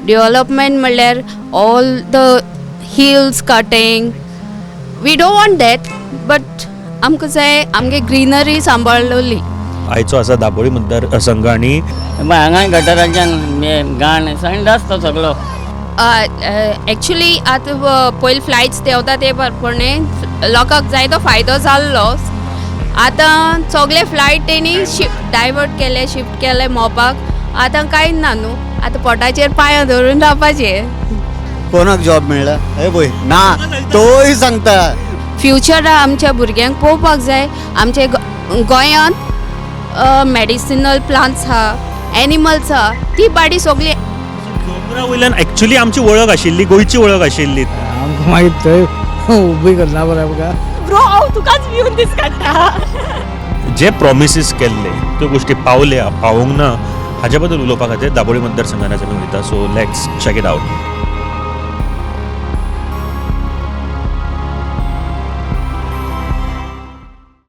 Development म्हणल्यार all the hills cutting, we don't want that, but आमकां जाय आमगे ग्रिनरी सांबाळलेली. आयचो आसा दाबोळी मतदारसंघ आनी हांगा गटराच्यान घाण संडास तो सगळो. एक्चुली आतां पयलीं फ्लायट्स देंवता ते प्रमाणे लोकांक जायतो फायदो जाल्लो. आतां सगळे फ्लायट तेणी डायवर्ट केले, शिफ्ट केले मोपाक. आतां कांय ना न्हू, आतां पोटाचेर पांय धरून रावपाचें. कोणाक जॉब मेळ्ळा हे पळय ना, तोय सांगता. फ्युचर आमच्या भुरग्यांक पळोवपाक जाय. आमच्या गोंयांत मॅडिसिनल प्लांट्स आहा, एनिमल्स आहा, ती बाडी सगळी. दोंगरा वयल्यान एक्चुली आमची वळख आशिल्ली, गोंयची वळख आशिल्ली. आमकां मागीर थंय उबी करना बरें आमकां. ब्रो, हांव तुकाच भिवन दीस काडटा. जे प्रॉमिसीस केल्ले त्यो गोश्टी पावल्या, पावोंक ना, हाज्या बद्दल उलोवपा खातीर दाबोळी मतदारसंघान आमी वयता. So let's check it out.